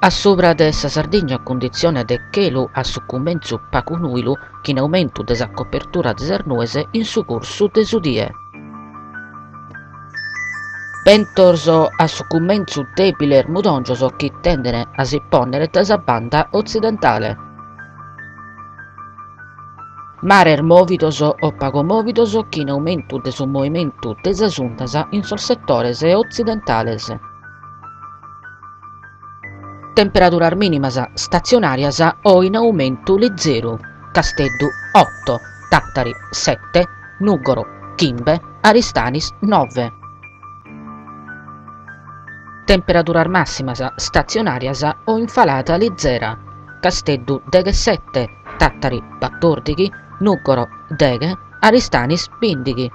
A subra de sa Sardigna cunditzione de chelu a su cumentzu pagu nùilu chin aumentu de sa cobertura de sas nues in su cursu de su die. Bentos a su cumentzu dèbiles mudòngios chi tendent a si pònnere dae sa banda otzidentale. Mares mòvidos o pagu mòvidos chin aumentu de su moimentu de sas undas in sos setores otzidentales. Temperaduras mìnimas statzionàrias o in aumentu lizeru, Casteddu oto, Tàtari sete, Nùgoro chimbe, Aristanis nove. Temperaduras màssimas statzionàrias o in falada lizera, Casteddu deghessete, Tàtari batòrdighi, Nùgoro deghe, Aristanis bìndighi.